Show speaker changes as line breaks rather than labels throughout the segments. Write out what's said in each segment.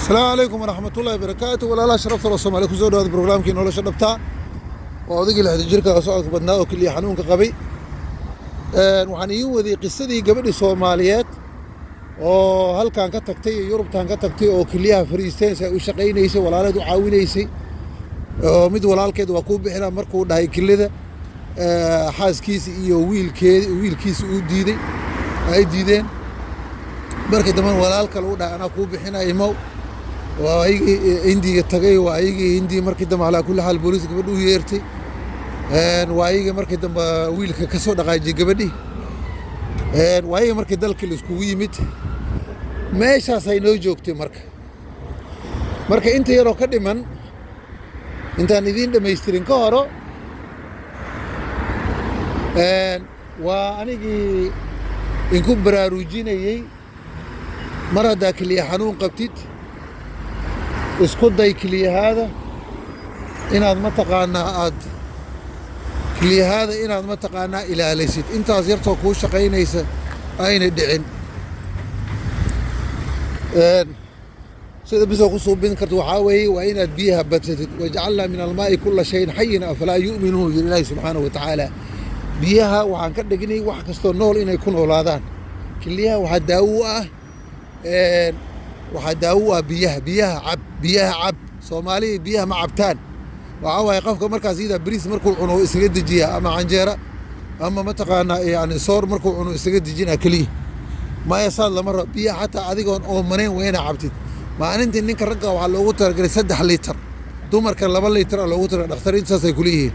Asalaamu calaykum waraxmatullahi barakaatu. Walaalaha sharafta loo Soomaaliya, kusoo dhawaada barnaamijkii Nolosha Dhabta. Waa odaygii 60 jirka oo socodka badnaa oo keliya xanuunka qabay. Waxaan idiin waday qisadii gabadhii Soomaaliyeed oo halkan ka tagtay iyo Yurubtan ka tagtay oo keliyaha fariisteen si ay u shaqaynaysay, walaaleed u caawinaysay, oo mid walaalkeed waa kuu bixinaa markuu dhahay kelida, xaaskiisa iyo wiilkeedi wiilkiisa uu diiday, ay diideen. Markii dambe walaal kale u dhahay, "Anaa kuu bixinaya, imow." Waa ayagii Indiga tagay, waa ayagii Indiya. Markii dambe, calaa kulli xaal, booliis gabadh u yeertay. Waa ayagii markii dambe wiilka ka soo dhaqaajiyey gabadhii. Waa ayagii markii dalkii la iskugu yimid. Meeshaasay noo joogtay. Marka inta yaroo ka dhiman intaan idiin dhammaystirin ka horo, waa anigii inku baraarujinayey: mar haddaa keliya xanuun qabtid, isku day keliyahaada inaad mataqaanaa aad keliyahaada inaad mataqaanaa ilaalisid, intaas yartoo kuu shaqaynaysa ayna dhicin. Sida bisoo ku suubin karto waxaa weeye waa inaad biyaha badsatid. "وجعلنا من الماء كل شيء حي أفلا يؤمنون" yiri Ilaahi subxaanahu wa tacaala. Biyaha waxaan ka dhignay wax kastoo nool inay ku noolaadaan. Keliyaha waxaa daawo u ah, waxaa daawo u ah biyaha. Biyaha cab, biyaha cab. Soomaaliya biyaha ma cabtaan. Waxaa waaye qofka markaas iyada bariis markuu cuno isaga dejiya, ama canjeera, ama mataqaanaa yani soor markuu cuno isaga dejinaa keliya. Maya, saad lama rabo. Biyaha xataa adigoon oomanayn waa inaa cabtid. Maalintii ninka ragga waxaa loogu talagalay 3 liitar, dumarka 2 liitar a loogu talagalay. Dhakhtariinta saasay kuleeyihiin.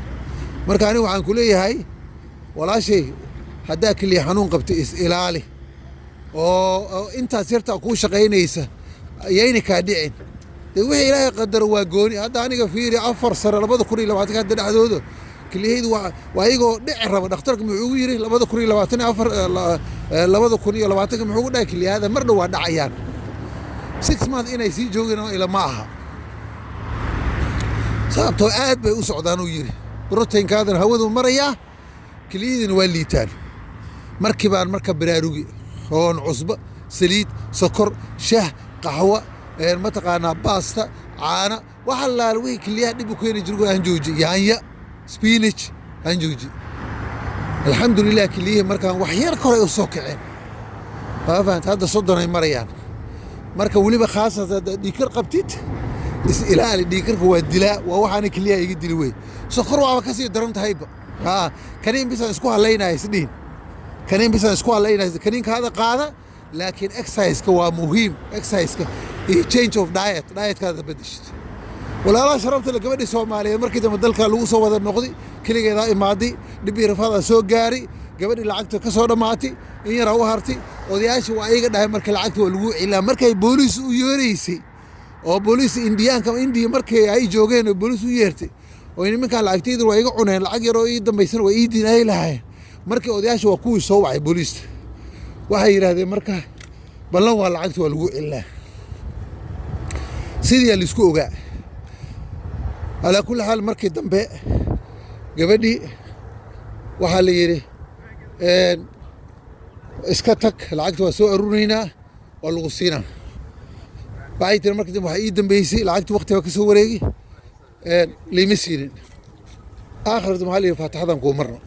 Marka aniga waxaan kuleeyahay, walaashay, haddaa keliya xanuun qabtay, is ilaali oo intaas yartaa kuu shaqaynaysa yayna kaa dhicin. Dee wixii Ilaahay qadaro waa gooni. Hadda aniga fiiri, 4 sano, 2020 hadda dhexdooda, keliyahaydu waa iyagoo dhici raba. Dhakhtarka muxuu ugu yiri 2024, 2020-ka muxuu ugu dhahay? Keliyahada mar dhow waa dhacayaan, 6 month inay sii joogeen oo ila ma aha, sababtoo aad bay u socdaan, uu yiri. Proteinkaadana hawadu marayaa, keliyadiina waa liitaan. Markii baan marka baraarugi oon cusbo, saliid, sokor, shaah, qaxwo, mataqaanaa, baasta, caana, wax allaale wixii keliyaha dhib u keeni jiro aan jooji, yaanya, spinach aan jooji. Alxamdulilah, keliyihii markaan wax yar kore u soo kaceen. Waa fahanta? Hadda 30 ay marayaan. Marka weliba khaasatan haddaad dhiigkar qabtid, is ilaali. Dhiigkarka waa dilaa, waa waxaana keliyaha iga dili wey. Sokor waaba kasii daran tahayba. Haa, kaniin bisaan isku halaynaya isdhihin, kaniin bisaan isku halaynaya, kaniinkaada qaada, laakiin exercise-ka waa muhiim, exercise-ka iyo change of diet, dietkaada bedeshid. Walaalaha sharafta le, gabadhii Soomaaliyeed markii dambe dalka lagu soo wada noqday, keligeedaa imaaday, dhib iyo rafaadaa soo gaaray. Gabadhii lacagta ka soo dhammaatay, in yaraa u hartay. Odayaashii waa iyaga dhahay marka lacagta waa lagu celaa. Markay booliis u yeeraysay oo booliis Indiyaanka Indiya markay ay joogeen oo booliis u yeertay oo nimankaan lacagtayda waa iga cuneen, lacag yaroo ii dambaysana waa ii diin ay lahaayeen. Markii odayaasha waa kuwii soo wacay booliista, waxay yidhaahdeen marka ballan waa lacagta waa lagu celinaa. Sidii laisku ogaa. Calaa kulli xaal, markii dambe gabadhii waxaa la yidhi, "Iska tag, lacagta waa soo aruurinaynaa, waa lagu siinaa." Waxay tiri markii dambe waxaa ii dambeysay lacagti, waqti baa ka soo wareegi, liima siinin. Aakhirta maxaa la yidhi? "Faatixadan kuu marno."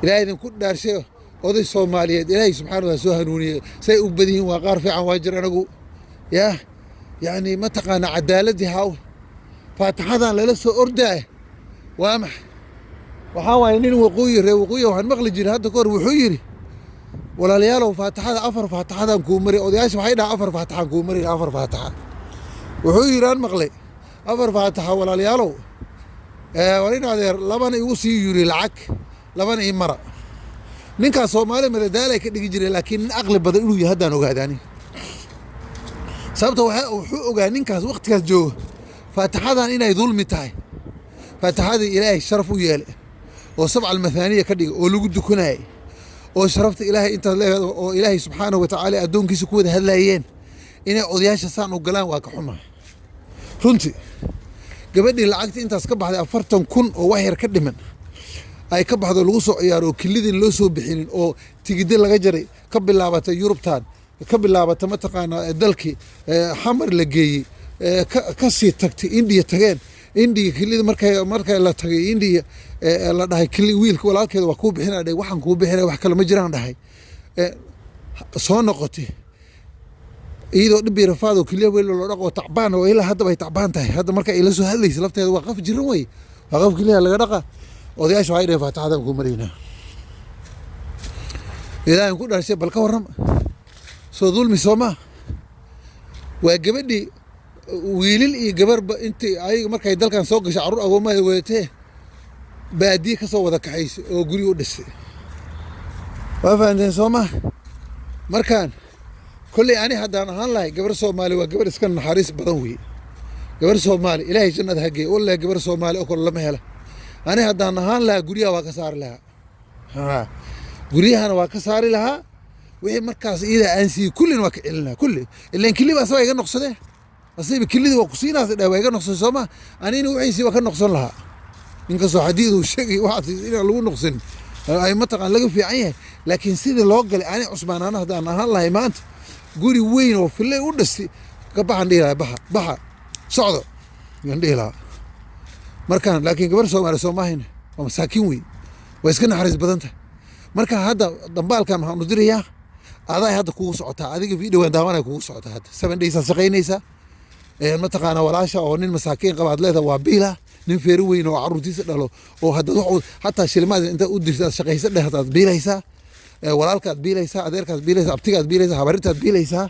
Ilaahay idinku dhaarshay, oday Soomaaliyeed Ilaahay subxaana wa soo hanuuniyey, say u badan yihiin, waa qaar fiican waa jir. Anagu yaa yacni mataqaana cadaaladii haw faatixadan lala soo ordaay waa max? Waxaa waaye nin waqooyi, reer waqooyi, waxaan maqli jiray hadda kahor, wuxuu yidhi, "Walaalayaalow, faatixada afar faatixadan kuu mari." Odayaasha waxay dhaha, "Afar faatixaan kuu mari, afar faatixa." Wuxuu yidhi, aan maqlay, "Afar faatixa, walaalayaalow, war in adeer labana igu sii yuri lacag, labana ii mara." Ninkaas Soomaali madadaalay ka dhigi jiray, laakiin nin aqli badan inuu yahay haddaan ogaadaani. Sababta wuxuu ogaa ninkaas waqtigaas joogo faatixadan inay dulmi tahay. Faatixadii Ilaahay sharaf u yeelay oo سبع المثاني ka dhigay oo lagu dukanayay oo sharafta Ilaahay intaas leeyahay oo Ilaahay subxaanahu wa tacaala addoonkiisa ku wada hadlayeen, inay odayaasha saan u galaan waa ka xumaa runtii. Gabadhii lacagta intaas ka baxday, 40,000 oo wax yar ka dhiman ay ka baxdo, lagu soo ciyaaro oo kilidin loo soo bixinin oo tigiddo laga jaray, ka bilaabatay Yurubtan. Ka bilaabata mataqaanaa dalkii Xamar la geeyey, ka sii tagtay Indiya, tageen Indiya kilida. Markay la tagay Indiya, la dhahay kili wiilka walaalkeeda waa kuu bixinaa dhahay, waxaan kuu bixinaya wax kale ma jiraan dhahay. Soo noqotay iyadoo dhib iyo rafaad oo keliya weel loo dhaqo, tacbaan oo ilaa haddaba ay tacbaan tahay. Hadda marka ay la soo hadlaysa lafteeda waa qof jiran wey, waa qof keliya laga dhaqa. Odayaasha waxay dhaheen, "Faataxadaan kuu maraynaa." Ilaahan ku dharshay, bal ka warrama, soo dulmi soo maa? Waa gabadhii wiilil iyo gabarba intii ayaga markay dalkan soo gashay carruur agoomaha wadatee baadiye ka soo wada kaxaysay oo guri u dhisay. Waa fahanteen soo ma? Markaan kolley ani haddaan ahaan lahay gabar Soomaali, waa gabar iska naxariis badan wey gabar Soomaali. Ilaahay jannada ha geey. Wallahi gabar Soomaali oo kale lama hela. Ani haddaan ahaan lahaa, guryaha waa ka saari lahaa. Ha, guryahana waa ka saari lahaa. Wixii markaas iyada aan siiyey kullina waa ka celin lahaa kulli, ilaan kiliba asagaa iga noqsadee. Asiba kilidii waa ku siinaas dheh, waa iga noqsan sooma? Anina wixiisii waa ka noqson lahaa, inkastoo xadiid uu sheegay waxaas inaan lagu noqsan ay mataqaan laga fiican yahay. Laakiin sidii loo galay, ani Cusmaan haddaan ahaan lahay, maanta guri weyn oo fillay u dhistay ka baxan dhihi lahaa, baxa, baxa, socdo yaan dhihi lahaa markaan. Laakiin gabar Soomaali soomahayna waa masaakiin weyn, waa iska naxariis badan tahay. Marka hadda dambaalkan waxaan u dirayaa adaa hadda kugu socotaa, adiga videogan daawanaya kugu socotaa. Hadda 7 days aad shaqaynaysaa, mataqaana walaasha oo nin masaakiin qaba aad leedahay waa biila, nin feeri weyn oo caruurtiisa dhalo oo haddaad wax hataa shilimaad intaad u dirta aad shaqaysa dheh hadaad biilaysaa, walaalkaad biilaysaa, adeerkaad biilaysaa, abtigaad biilaysaa, habarintaad biilaysaa.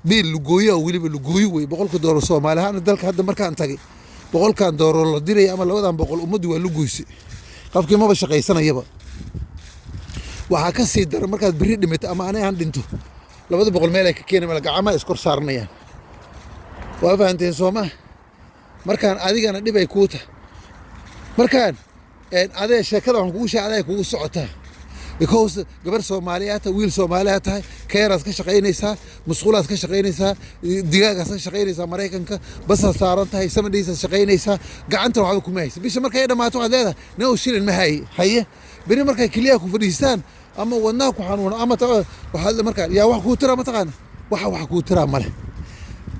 Biil lugooyo oo weliba lugooyo wey. 100-ka doolar Soomaali ahaan dalka hadda markaan tagay, 100-kan doolar la diraya ama 200-dan boqol, ummaddu waa lugoysay, qofkii maba shaqaysanayaba. Waxaa ka sii daran markaad berri dhimato ama ani aan dhinto, 200 meel ay ka keeni male, gacmaha iskor saaranayaan. Waa fahanteen sooma? Markaan adigana dhib ay kuu tahay. Markaan adee sheekada waxaan kugu sheegay aday kugu socotaa, because gabar Soomaaliyaa tahay, wiil Soomaaliyaa tahay, keeraad ka shaqaynaysaa, musqulaad ka shaqaynaysaa, digaagaad ka shaqaynaysaa, Maraykanka basaad saaran tahay, 7 days aad shaqaynaysaa, gacanta waxba kuma haysa. Bisha markay dhammaato waxaad leedahay, "Nin shilin ma haye." Haye, beri markay keliyaha ku fadhiistaan ama wadnaha ku xanuuna ama waxaad markaa yaa wax kuu tiraa mataqaana? Waxa wax kuu tiraa male.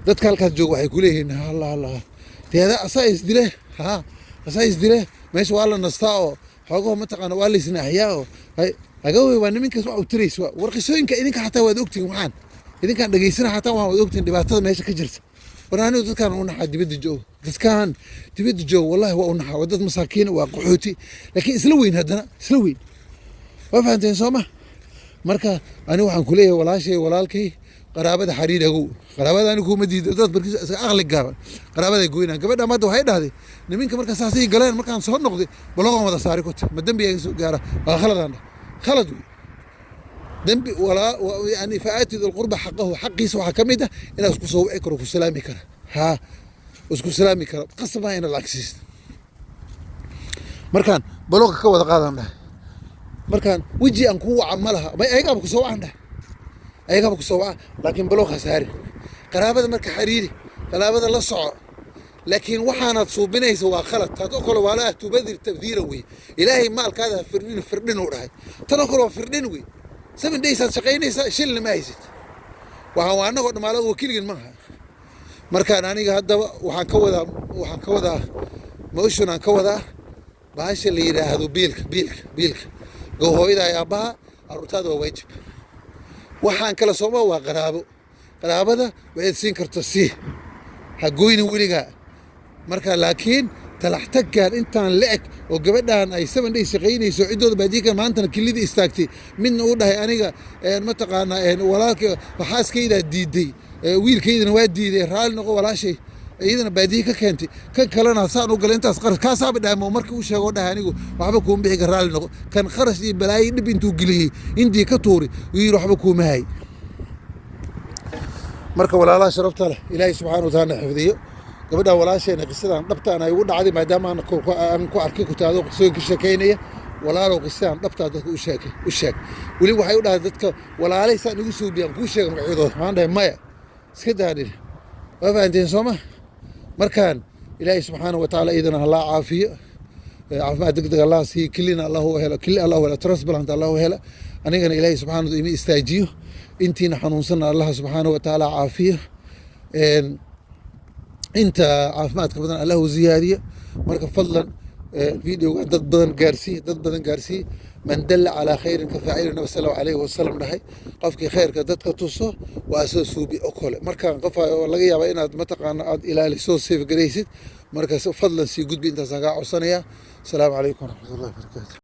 Dadka halkaas jooga waxay kuleeyihiin, "Allah, Allah, teeda asaa isdile, ha asaa isdile." Meesha waa la nastaa oo xoogaho mataqaana waa la isnaaxiyaa oo haga wey. Waa niminkaas wax u tiraysa war qisooyinka. Idinka xataa waad ogtihin, waxaan idinkaan dhegeysana xataa waxaan waad ogtihin dhibaatada meesha ka jirta. War anigu dadkaan u naxaa dibadda jooga, dadkaan dibadda jooga wallahi waa u naxaa. Waa dad masaakiin, waa qaxooti, laakiin isla weyn, haddana isla weyn. Waa fahanteen soo ma? Marka ani waxaan ku leeyahay, walaashay, walaalkay, qaraabada xariir agow. Qaraabada ani kuma diido. Dad barkiis iska aqli gaaban qaraabaday goynaan. Gabadha hadda waxay dhahday, niminka marka saasay galeen, markaan soo noqday block-an wada saari kota, ma dembi iga soo gaara? Waa khaladaan dhah, khalad wey, dembi walaa. Yani فآت ذا القربى حقه, xaqiisa waxaa ka mid ah inaad isku soo wici karo, ku salaami kara, haa, isku salaami kara. Qasab maa inaad lacag siisid. Markaan block-ga ka wada qaadan dhahay, markaan weji aan kuu waca ma laha, may ayagaaba kusoo wacan dhah, ayagaaba kusoo waca, laakiin block ha saarin qaraabada. Marka xariiri qaraabada, la soco, laakiin waxaanaad suubinaysa waa khalad. Taas oo kale waa لا تبذر تبذيرا wey. Ilaahay maalkaada ha firdhin, firdhin uu dhahay. Tan oo kale waa firdhin wey. 7 days aad shaqaynaysaa, shilna ma haysid. Waxaan waa annagoo dhamaalada waa keligin maaha. Markaan aniga haddaba waxaan ka wadaa motion aan ka wadaa bahasha la yidhaahdo biilka, biilka, biilka hooyada iyo aabbaha, carruurtaada waa waajib. Waxaan kala sooma waa qaraabo. Qaraabada waxaad siin karto sii, ha goynin weligaa. Marka laakiin talaxtagkan intaan la-eg oo gabadhan ay 7 days shaqaynayso, ciddooda baadiika maantana kilidii istaagtay, midna uu dhahay aniga mataqaanaa walaalka xaaskaydaa diiday, wiilkaydana waa diiday, raalli noqo walaashay, iyadana baadiye ka keentay, kan kalena saan u galay intaas qarash kaasaaba dhaamo. Markii uu sheego dhahay, "Anigu waxba kuuma bixi ka, raalli noqo." Kan qarash iyo balaayo dhib intuu geliyey Indii ka tuuri uu yidhi, "Waxba kuuma hay." Marka walaalaha sharafta leh, Ilaahay subxaana wa taala xifdiyo gabadha walaasheena. Qisadan dhabtaan ay ugu dhacday maadaama aan ku arkay kutaado qisooyin ka sheekeynaya. Walaalow, qisadan dhabtaa dadka u sheekay, u sheeg. Weli waxay u dhahay dadka walaalay saan igu suubiyaan kuu sheega magacyadooda. Waxaan dhahay, "Maya, iska daadhin." Waa fahanteen sooma? Markaan Ilaahay subxaana wa tacaala iyadana halaa caafiyo, caafimaad degdeg Allah siiyo, kilina Allahu helo, kili Allahu helo, transplant Allahu helo. Anigana Ilaahay subxana wa ima istaajiyo. Intiina xanuunsanna Allah subxaana wa tacaala caafiyo. Inta caafimaadka badan Allah u ziyaadiyo. Marka fadlan videoga dad badan gaarsii, dad badan gaarsii. "Man dalla calaa khayrin ka faacili", Nabi sal allahu alayhi wasalam dhahay. Qofkii khayrka dadka tuso waa soo suubi oo kale. Marka qof oo laga yaaba inaad mataqaana aad ilaaliso, save garaysid. Marka fadlan sii gudbi. Intaasaan kaa codsanaya. Asalaamu calaykum waraxmatullahi wabarakaatu.